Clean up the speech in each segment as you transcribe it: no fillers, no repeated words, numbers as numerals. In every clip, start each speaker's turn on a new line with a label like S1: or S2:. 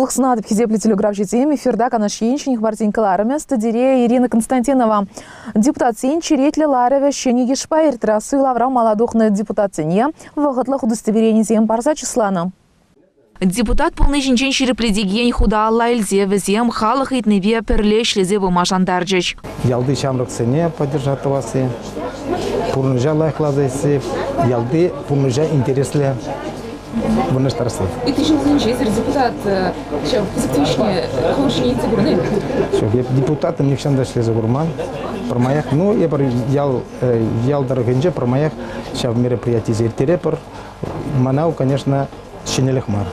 S1: Сывлӑх сунатӑп, хисеплӗ телеграфҫӑсем. Эфирта Канаш ен ҫӗнӗ хыпарсен кӑларӑмӗ. Студире Ирина Константинова. Депутатсен черетлӗ ларӑвӗ ҫӗнӗ йышпа иртрӗ. Суйлавра мала тухнӑ депутатсене вӑхӑтлӑх удостоверенисем парса чысланӑ. Депутат пулни ҫинчен ҫирӗплетекен хута алла илсе вӗсем халӑх ыйтнипе пӗрле ӗҫлесе пыма шантарчӗҫ.
S2: Ялти ҫамрӑксене поддержать тӑвасси, пурнӑҫа лайӑхлатасси, ялти пурнӑҫа интереслӗ вырнаҫтарасси.
S1: Ытти ҫулсенче эсир депутат ҫав пысӑк тивӗҫне хӑвӑр ҫине илсе курнӑ-и?
S2: Ҫук, эп депутатӑн нихҫан та ӗҫлесе курман. Пӗрмаях, ну, эпир ял, ял тӑрӑхӗнче пӗрмаях ҫав мероприятисене ирттеретпӗр. Мана, конечно, ҫӗнӗлӗх мар.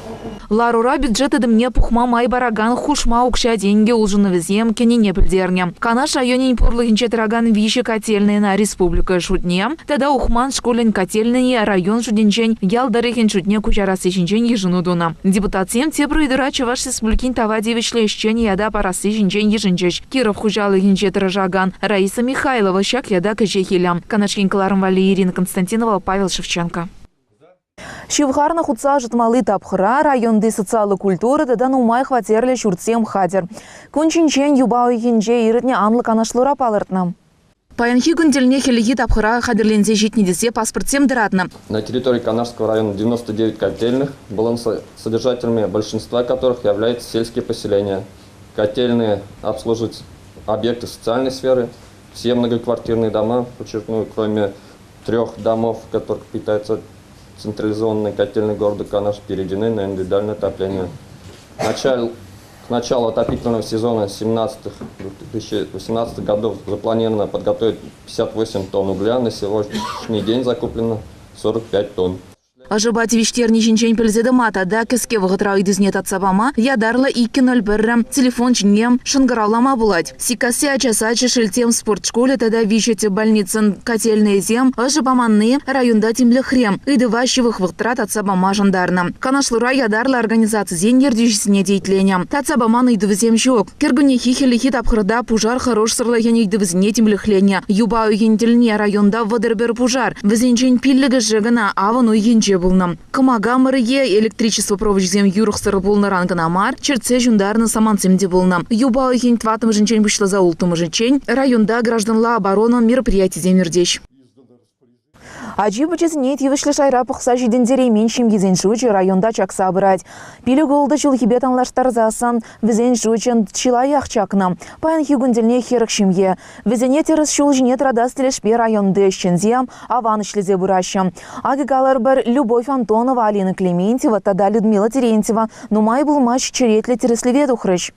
S1: Ларура бюджет тытӑмне пухма май паракан хушма укҫа-тенкӗ улшӑнӑвӗсем кӗнине пӗлтернӗ. Канаш районӗн пурлӑхӗнче тӑракан виҫӗ котельнӑйна республика шутне тата Ухман шкулӗн котельнӑйне район шутӗнчен ял тӑрӑхӗн шутне куҫарасси ҫинчен йышӑну тунӑ. Депутатсем тепӗр ыйтура Чӑваш Республикин тава тивӗҫлӗ ӗҫченӗ ята парасси ҫинчен йышӑнчӗҫ. Киров хуҫалӑхӗнче тӑрӑшакан Раиса Михайлова ҫак ята кӗҫех илӗ. Канаш ен кӑларӑм валли Ирина Константинова, Павел Шевченко. Ҫывхарнӑ хутса ӑшӑтмалли тапхӑра районти социаллӑ культура тата нумай хваттерлӗ ҫуртсем хатӗр. Кун ҫинчен юпа уйӑхӗнче иртнӗ анлӑ канашлура палӑртнӑ. Паянхи кун тӗлне хӗллехи тапхӑра хатӗрленсе ҫитнӗ тесе паспортсем тӑратнӑ.
S3: На территории Канашского района 99 котельных, балансосодержателями большинства которых являются сельские поселения. Котельные обслуживают объекты социальной сферы, все многоквартирные дома, подчеркну, кроме трех домов, которых питаются централизованной котельной города Канаш, переведены на индивидуальное отопление. К началу отопительного сезона 2018 годов запланировано подготовить 58 тонн угля. На сегодняшний день закуплено 45 тонн.
S1: Ӑшӑпа тивӗҫтерни ҫинчен пӗлсе тӑма тата кӗске вӑхӑтра ыйтусене татса пама ятарлӑ 201 телефон ҫине шӑнкӑравлама пулать. Сиккасси ача сачӗ, Шелтем спорт шкулӗ тата виҫӗ тӗп больницӑн котельнӑйӗсем ӑшӑ паманни районта тимлӗхре. Ыйтӑва ҫывӑх вӑхӑтра татса пама шантарнӑ. Канашлура ятарлӑ организацисен ертӳҫисене те итленӗ. Татса паман ыйтӑвӗсем ҫук. Кӗркуннехи-хӗллехи тапхӑрта пушар хӑрушсӑрлӑхӗн ыйтӑвӗсене тимлӗхленӗ. Юпа уйӑхӗн тӗлне районта 31 пушар, вӗсенчен пиллӗкӗшӗ кӑна авӑн уйӑхӗнче пулнӑ. Кӑмака мӑрӑйе электричество провочӗсем юрӑхсӑр пулнӑран кӑна мар, чӗртсе ҫунтарнӑ самантсем те пулнӑ. Юпа уйӑхӗн тӑваттӑмӗшӗнчен пуҫласа улттӑмӗшӗччен районта гражданла оборона мероприятисем иртӗҫ. Ачи-пӑчисене тивӗҫлӗ шайра пӑхса ҫитӗнтереймен ҫемьесен шучӗ районта чакса пырать. Пилӗк-ултӑ ҫулхипе танлаштарсассӑн вӗсен шучӗ чылаях чакнӑ. Паянхи кун тӗлне 40 ҫемье. Вӗсене тӗрӗс ҫул ҫине тӑратас тӗлӗшпе районти ӗҫченсем аван ӗҫлесе пыраҫҫӗ. Акӑ калӑпӑр, Любовь Антонова, Алина Клементьева тата Людмила Терентьева нумай пулмасть черетлӗ тӗрӗслеве тухрӗҫ.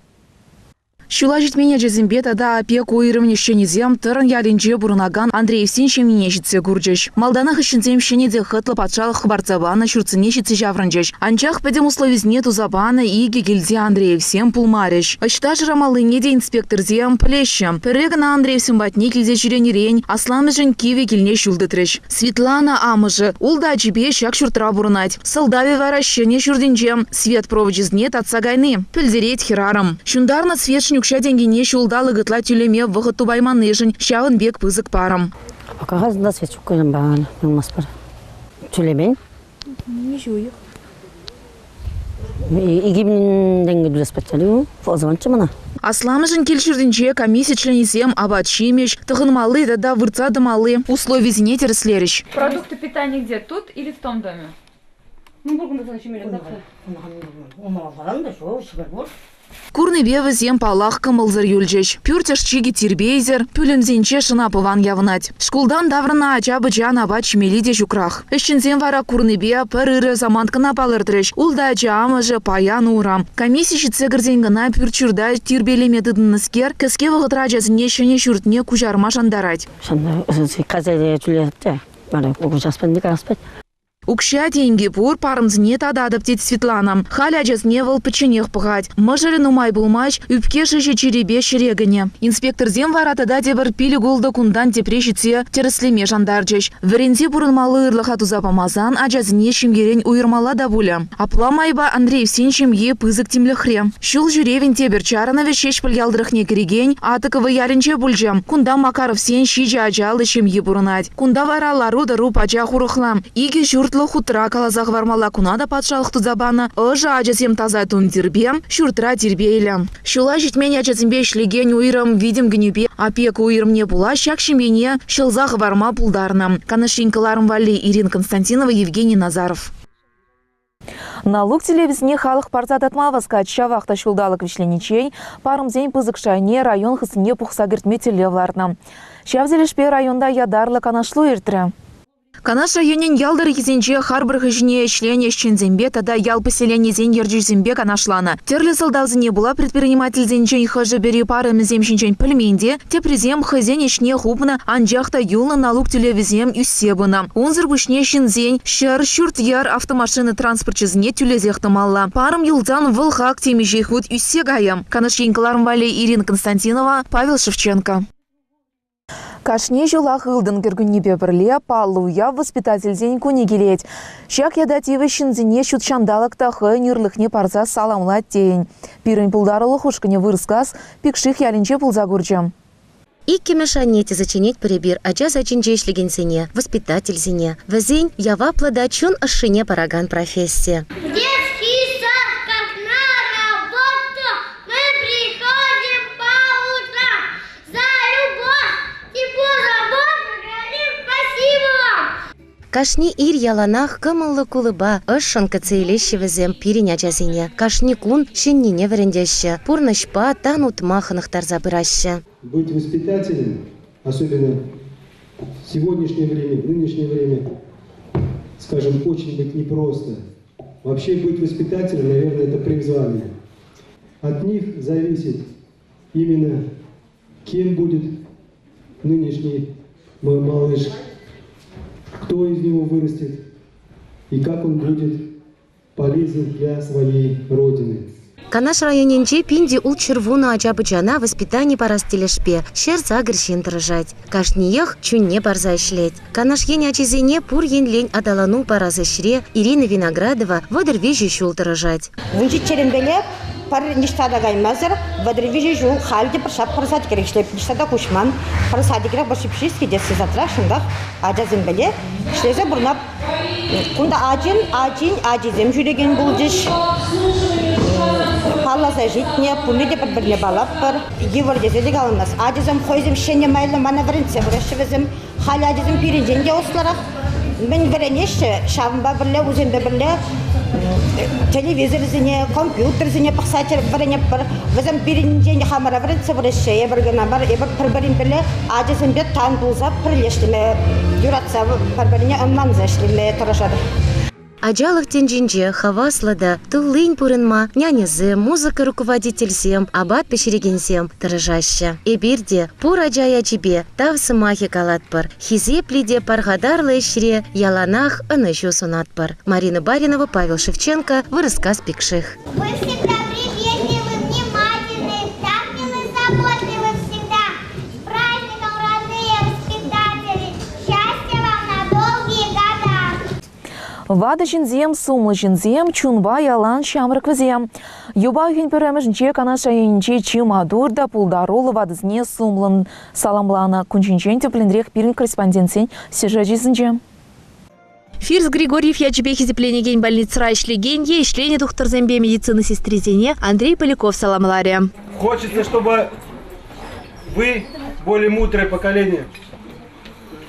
S1: Ҫула ҫитмен ачасемпе тата опека уйрӑмӗн ӗҫченӗсем Тӑрӑн ялӗнче пурӑнакан Андреевсен ҫемйине ҫитсе курчӗҫ. Малтанах ӗҫченсем ҫӗнӗ те хӑтлӑ патшалӑх хӑпартса панӑ ҫуртсене ҫитсе ҫаврӑнчӗҫ. Анчах пӗтӗм условисене туса панӑ икӗ килте Андреевсем пулмарӗҫ. Ӑҫта шырамаллине те инспекторсем пӗлеҫҫӗ. Пӗрре кӑна Андреевсем патне килсе ҫӳренӗрен асламӑшӗн кивӗ килне ҫул тытрӗҫ. Светлана амӑшӗ ултӑ ачипе ҫак ҫуртра пурӑнать. Сӑлтавӗ вара ҫӗнӗ ҫуртӗнче свет провочӗсене татса кайни, пӗлтерет хӗрарӑм. Ҫунтарнӑ светшӗн укҫа-тенкӗне ҫулталӑк ытла тӳлеме вӑхӑт тупайманнишӗн ҫавӑн пек пысӑк парӑм.
S4: Пока свет ҫук пулмастпӑр. Тӳлемен.
S1: Миҫе уйӑх?
S4: 2000 тенкӗ тӳлес патчӗ. Звонччӗ мана.
S1: Асламӑшӗн кил-ҫуртӗнче комисси членӗсем апат-ҫимӗҫ, тӑхӑнмалли тата выртса тӑмалли условисене тӗрӗслерӗҫ.
S5: Продукты питания где, тут или в том доме?
S1: Курнипе вӗсем, паллах, кӑмӑлсӑр юлчӗҫ. Пӳрт ӑш-чикӗ тирпейсӗр, пӳлӗмсенче шӑна-пӑван явӑнать. Шкултан таврӑннӑ ача-пӑчан апат ҫимелли те ҫукрах. Ӗҫченсем вара курнипе пӗр ырӑ самант кӑна палӑртрӗҫ. Ултӑ ача амӑшӗ паян ура. Комисси ҫитсе кӗрсен кӑна пӳрт-ҫурта тирпейлеме тытӑннӑскер кӗске вӑхӑтра ачасене ҫӗнӗ ҫуртне куҫарма шантарать. Укҫа-тенкӗ пур, парӑмсене тататӑп, тет Светлана. Халь ачасене вӑл пӗчченех пӑхать. Мӑшӑрӗ нумай пулмасть, ӳпке шыҫӑ чирӗпе ҫӗре кӗнӗ. Инспекторсем вара тата тепӗр пилӗк-ултӑ кунтан тепре ҫитсе тӗрӗслеме шантарчӗҫ. Вӗренсе пурӑнмалли ырлӑха туса памасан ачасене ҫемьерен уйӑрмалла та пулӗ. Апла майпа Андреевсен ҫемйи пысӑк тимлӗхре. Ҫул ҫӳревӗн тепӗр чарӑнӑвӗ Ҫеҫпӗл ял тӑрӑхне кӗрекен Атӑково ялӗнче пулчӗ. Кунта Макаровсен ҫичӗ ачаллӑ ҫемйи пурӑнать. Кунта вара лару-тӑру пачах урӑхла. Икӗ ҫуртлӑ. Хӑтлӑ хутра, каласа хӑвармалла, куна та патшалӑх туса панӑ. Ӑшӑ, ачасем таса тумтирпе, ҫуртра тирпейлӗ. Ҫула ҫитмен ачасемпе ӗҫлекен уйрӑм витӗм кӳнипе опека уйрӑмне пула ҫак ҫемьене ҫӑлса хӑварма пултарнӑ. Канаш ен кӑларӑм валли Ирина Константинова, Евгений Назаров. Налук тӳлевӗсене халӑх парса татма васкать. Ҫавах та ҫулталӑк вӗҫлениччен парӑмсен пысӑк шайне район хыснине пухса кӗртме тӗллев лартнӑ. Ҫав тӗлӗшпе районта ятарлӑ канашлу иртрӗ. Канаш районӗн ял тӑрӑхӗсенче харпӑр хӑйсене ӗҫленӗ ӗҫченсемпе тата ял поселенийӗсен ертӳҫисемпе канашланӑ. Тӗрлӗ сӑлтавсене пула предпринимательсенчен хӑшӗ-пӗри парӑмӗсем ҫинчен пӗлмен те, теприсем хӑйсен ӗҫне хупнӑ, анчах та юлнӑ налук тӳлевӗсем ӳссе пынӑ. Унсӑр пуҫне ҫынсен ҫӗр, ҫурт-йӗр, автомашина транспорчӗсене тӳлесех тӑмалла. Парӑм юлсан вӑл хак темиҫе хут ӳссе кайӗ. Канаш ен кӑларӑм валли Ирина Константинова, Павел Шевченко. Кашни ҫулах ылтӑн кӗркуннепе пӗрле паллӑ уяв воспитательсен кунӗ килет. Ҫак ята тивӗҫ ҫынсене ҫут ҫанталӑк та хӑйӗн ырлӑхне парса саламлать тейӗн. Пирӗн пултарулӑх ушкӑнӗ Вырӑскас Пикших ялӗнче пулса курчӗ.
S6: Иккӗмӗш анне тесе чӗнетпӗр эпир ача сачӗнче ӗҫлекенсене, воспитательсене. Вӗсен яваплӑ та чун ӑшшине паракан професси.
S7: Детский сад, как на работу, мы приходим по утрам. За любовь, тепло, заботу говорим спасибо вам!
S6: Кашни ир яланах кӑмӑллӑ кулӑпа, ӑшшӑн кӗтсе илеҫҫӗ вӗсем пирӗн ачасене. Кашни кун ҫӗннине вӗрентеҫҫӗ, пурнӑҫпа тан утма хӑнӑхтарса пыраҫҫӗ.
S8: Быть воспитателем, особенно в сегодняшнее время, в нынешнее время, скажем, очень быть непросто. Вообще быть воспитателем, наверное, это призвание. От них зависит именно кем будет нынешний мой малыш, кто из него вырастет и как он будет полезен для своей Родины.
S6: Канаш районӗнче пинте ултҫӗр вунӑ ача-пӑчана воспитани парас тӗлӗшпе 108 ҫын тӑрӑшать. Кашниех чунне парса ӗҫлет. Канаш ен ачисене пур енлен аталану парас ӗҫре Ирина Виноградова 33 ҫул тӑрӑшать.
S9: Вунҫиччӗренпеле пӗр ниҫта та каймасӑр 33 ҫул халь те пӗр шап пӗр садикре ӗҫлеп, ниҫта та куҫман. Пӗр садикре пӗр ҫӳпҫи тесе садра шунтах ачасемпеле ӗҫлесе пурӑнап. Кунта ачин, ачин, ачисем ҫӳрекен пулчӗҫ. Палласа ҫитнӗ, пурне те пӗр-пӗрне паллатпӑр. Йывӑр тесе те каланмасть. Ачасем хӑйсем ҫӗнӗ майлӑ мана вӗрентсе пыраҫҫӗ вӗсем. Халӗ ачасем пирӗнчен те ӑслӑрах. Мӗн вӗренеҫҫӗ, ҫавӑнпа пӗрле вӗсемпе пӗрле телевизорсене, компьютерсене пӑхса вӗренетпӗр. Вӗсем пирӗнчен хамӑра вӗрентсе пыраҫҫӗ. Эпир кӑна мар, эпир пӗр-пӗринпеле ачасемпе тан пулса пӗрлешме, юратса пӗр-пӗрне ӑнланса ӗҫлеме тӑрӑшатӑп.
S6: Ачалӑх тӗнчинче хаваслӑ та туллин пурӑнма няньӑсем, музыка руководительсем, апат пӗҫерекенсем тӑрӑшаҫҫӗ. Эпир те пур ача ячӗпе тав сӑмахӗ калатпӑр, хисеплӗ те пархатарлӑ ӗҫре яланах ӑнӑҫу сунатпӑр. Марина Баринова, Павел Шевченко, Вырӑскас Пикших.
S7: Вы всегда приветливы, внимательны, так милы, заботливы всегда. С праздником, родные воспитатели! Счастья вам на долгие года!
S1: Ватӑ ҫынсем, сумлӑ ҫынсем, чунпа ялан ҫамрӑк вӗсем. Юпа уйӑхӗн пӗрремӗшӗнче Канаш районӗнчи чи маттур та пултаруллӑ ватӑсене сумлӑн саламланӑ. Кун ҫинчен тӗплӗнрех пирӗн корреспондентсен сюжечӗсенче.
S10: Фирс Григорьев ячӗпе хисепленекен больницӑра ӗҫлекен е ӗҫленӗ тухтӑрсемпе медицина сестрисене Андрей Поляков саламларӗ.
S11: Хочется, чтобы вы, более мудрое поколение,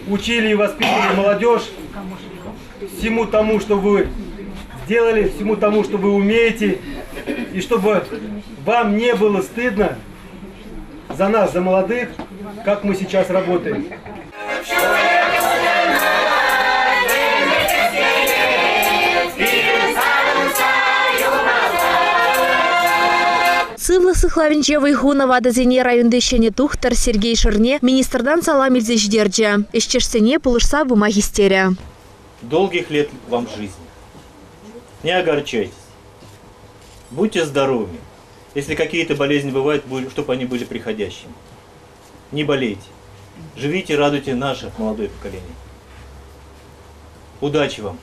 S11: учили и воспитывали молодежь всему тому, что вы сделали, всему тому, что вы умеете, и чтобы вам не было стыдно за нас, за молодых, как мы сейчас работаем.
S10: Сывлӑх сыхлавӗнче вӑй хунӑ ватӑсене районти ҫӗнӗ тухтӑр Сергей Шерне министртан салам илсе ҫитерчӗ, ӗҫтешсене пулӑшса пыма хистерӗ.
S12: Долгих лет вам жизни. Не огорчайтесь. Будьте здоровыми. Если какие-то болезни бывают, чтобы они были приходящими. Не болейте. Живите, радуйте наше молодое поколение. Удачи вам,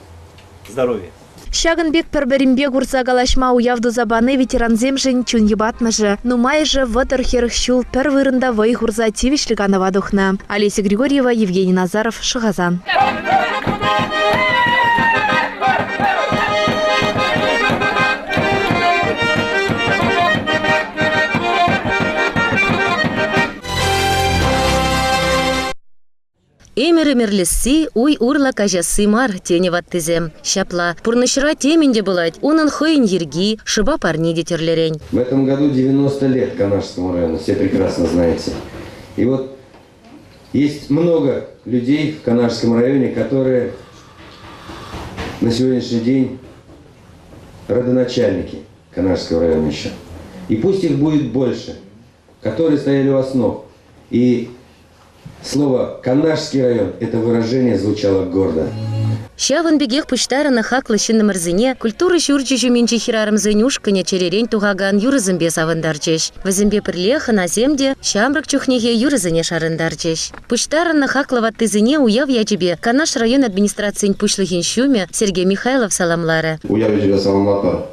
S12: здоровья.
S10: Ҫакӑн пек пӗр-пӗринпе курса калаҫма уяв туса пани ветерансемшӗн чун йӑпатмӑшӗ. Нумайӑшӗ 30-40 ҫул пӗр вырӑнта вӑй хурса тивӗҫлӗ канӑва тухнӑ. Олеся Григорьева, Евгений Назаров, Шӑхасан.
S6: Ӗмӗр ӗмӗрлесси уй урлӑ каҫасси мар, тенӗ ваттисем. Ҫапла, пурнӑҫра темӗн те пулать, унӑн хӑйӗн йӗрки, шӑпа парни те тӗрлӗрен.
S13: В этом году 90 лет Канашскому району, все прекрасно знаете. И вот есть много людей в Канашском районе, которые на сегодняшний день родоначальники Канашского района еще. И пусть их будет больше, которые стояли у основ. И слово «Канашский район» это выражение звучало гордо.
S6: Ҫавӑн пекех пуҫтарӑннӑ хаклӑ ҫыннӑмӑрсене культура ҫурчӗ ҫумӗнчи хӗрарӑмсен ушкӑнӗ чӗререн тухакан юрӑсемпе савӑнтарчӗҫ. Вӗсемпе пӗрле хӑнасем те ҫамрӑк чухнехи юрӑсене шӑрантарчӗҫ. Пуҫтарӑннӑ хаклӑ ваттисене уяв ячӗпе Канаш район администрацийӗн пуҫлӑхӗн ҫумӗ Сергей Михайлов саламларӗ.
S14: Уяв ячӗпе саламлатпӑр.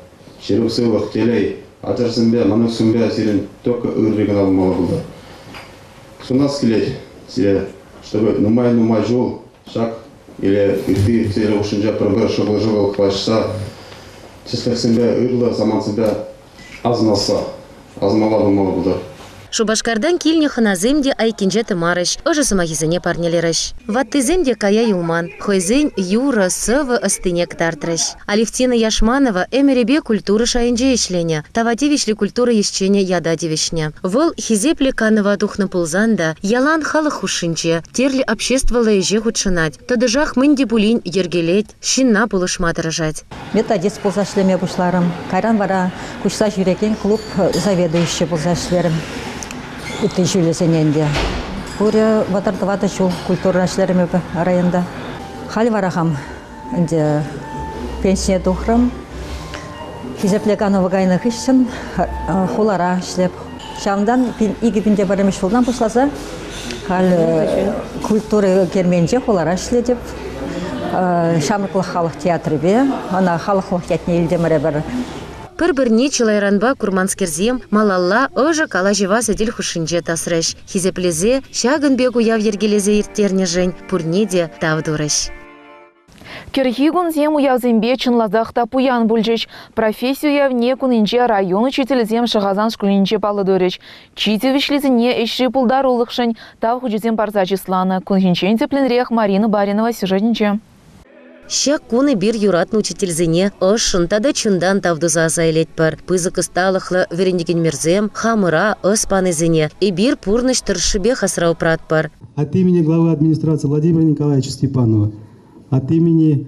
S14: Ҫирӗп сывлӑх, телей, ачӑрсемпе, мӑнуксемпе сирӗн только ырри кӑна пулмалла пултӑр. Сунас килет сире, чтобы нумай-нумай ҫул ҫак или ытти сире хушшинче пӗр-пӗр шӑкӑл-шӑкӑл калаҫса тӗслӗхсемпе, ырлӑ самантсемпе асӑнасса, асӑнмалла пулмалла пултӑр.
S6: Шупашкартан килнӗ хӑнасем те айккинче тӑмарӗҫ, ӑшӑ сӑмахӗсене парнелерӗҫ. Ваттисем те кая юлман, хӑйсен юрӑ, сӑвӑ ӑстине кӑтартрӗҫ. Алевтина Яшманова ӗмӗрӗпе культура шайӗнче ӗҫленӗ, тава тивӗҫлӗ культура ӗҫченӗ ята тивӗҫнӗ. Вӑл хисеплӗ канӑва тухнӑ пулсан та ялан халӑх хушшинче, тӗрлӗ обществӑллӑ ӗҫе хутшӑнать, тӑтӑшах мӗн те пулин йӗркелет, ҫынна пулӑшма тӑрӑшать.
S15: Методист пулса ӗҫлеме пуҫларӑм. Кайран вара куҫса ҫӳрекен клуб заведующийӗ пулса ӗҫлерӗм. Ытти ҫулӗсене ӗнтӗ. Пурӗ 34 ҫул культурӑра ӗҫлерӗм эпӗ районта. Халь вара хам ӗнтӗ пенсине тухрӑм. Хисеплӗ канӑва кайнӑ хыҫҫӑн хулара ӗҫлеп. Ҫавӑнтан 2001 ҫултан пуҫласа халь культура керменӗнче хулара ӗҫлетӗп. Ҫамрӑклӑх халӑх театрӗпе, ӑна халӑхлӑх ятне илтӗмӗр эпир.
S6: Пӗр-пӗрне чылайранпа курманскерсем малалла ӑшӑ калаҫӑва сӗтел хушшинче тӑсрӗҫ. Хисеплесе ҫакӑн пек уяв йӗркелесе ирттернӗшӗн пурне те тав турӗҫ.
S1: Кӗрхи кунсем уявсемпе чӑнласах та пуян пулчӗҫ. Професси уявне кунӗнче район учителӗсем Шӑхасан шкулӗнче паллӑ турӗҫ. Чи тивӗҫлисене ӗҫри пултарулӑхшӑн тав хучӗсем парса чысланӑ. Кун ҫинчен тӗплӗнрех Марина Баринова сюжетӗнче.
S6: Ҫак кун эпир юратнӑ учительсене ӑшшӑн тата чунтан тав туса аса илетпӗр. Пысӑк ӑсталӑхлӑ вӗрентекенмерсем хамӑра ӑс панисене эпир пурнӑҫ тӑршшӗпех асра упратпӑр.
S8: От имени главы администрации Владимира Николаевича Степанова, от имени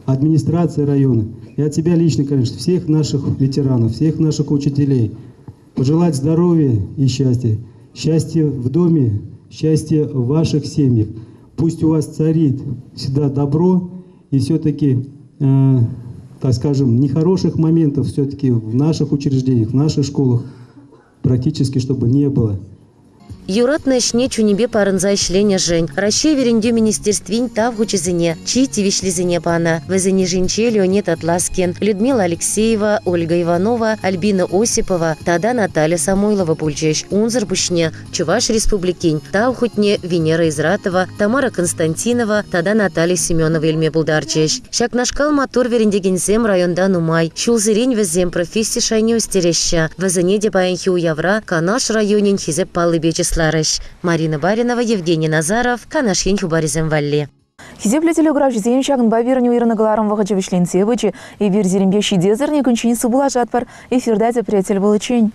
S8: администрации района и от себя лично, конечно, всех наших ветеранов, всех наших учителей пожелать здоровья и счастья. Счастья в доме, счастья в ваших семьях. Пусть у вас царит всегда добро и все-таки, так скажем, нехороших моментов все-таки в наших учреждениях, в наших школах практически чтобы не было.
S6: Юратнӑ ӗҫне чунӗпе парӑнса ӗҫленӗшӗн Раҫҫей Вӗрентӳ министерствин Тав хучӗсене чи тивӗҫлисене панӑ. Вӗсен йышӗнче Леонид Атласкин, Людмила Алексеева, Ольга Иванова, Альбина Осипова тата Наталья Самойлова пулчӗҫ. Унсӑр пуҫне Чӑваш Республикин Тав хутне Венера Изратова, Тамара Константинова тата Наталья Семенова илме пултарчӗҫ. Ҫакнашкал маттур вӗрентекенсем районта нумай. Ҫулсерен вӗсем професси шайне ӳстереҫҫӗ. Вӗсене те паянхи уявра Канаш районӗн Хисеп паллипе чысларӗҫ. Марина Баринова, Евгений Назаров, Канаш ен хыпарӗсем валли.
S1: Хисеплӗ телекуравҫӑсем, ҫакӑнпа пирӗн уйрӑннӑ кӑларӑм вӑхӑчӗ вӗҫленсе пычӗ. Эпир сирӗнпе ҫитес эрнекунччен сывпуллашатпӑр. Эфирта тепре тӗл пуличчен.